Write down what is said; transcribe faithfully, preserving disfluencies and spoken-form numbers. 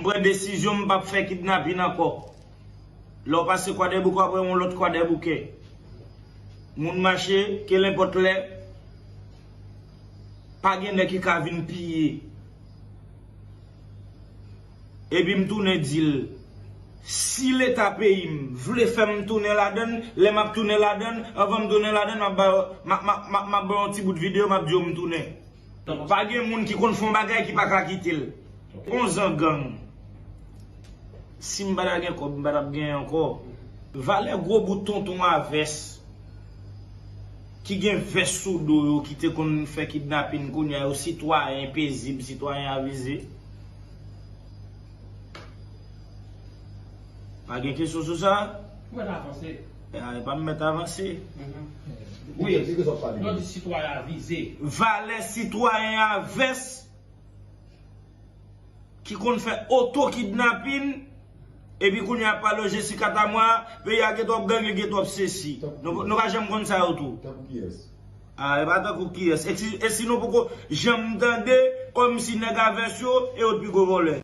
pran desizyon, m p ap fè kidnapin ankò. Lè w pase Kwadèboukè, w ap wè yon lòt Kwadèboukè. Moun mache, kelenpòt lè, pa gen nèg ki ka vin piye. Epi m tounen di l, si Leta peyi m vle fè m tounen ladann, lè m ap tounen ladann, anvan m tounen ladann, m ap ba yo, m ap, m ap, m ap, m ap ba yo yon ti bout videyo, m ap di yo m tounen. Pa gen moun ki konn fè yon bagay ki pa ka kite l. Onz an gang. Si m pa ta gen kòb, m pa t ap genyen ankò. Valè gwo bout tonton a vès ki gen vès sou do yo ki te konn fè kidnapin kounye a yo sitwayen pezib, sitwayen avize. Pa gen kesyon sou sa? Ou mèt avanse. E pa m mèt avanse. Wi, yo di sitwayen avize. Valè sitwayen a vès ki konn fè oto kidnapin, epi kounye a ap pale Jessica Tamwa, peyi a gen twòp gang, gen twòp sesi. Nou, nou pa janm konn sa yo tou. Tankou kiyès? A, e pa tankou kiyès. E si, e si nou poko janm tande, kòmsi nèg a vès yo, e yo t pi gwo vòlè.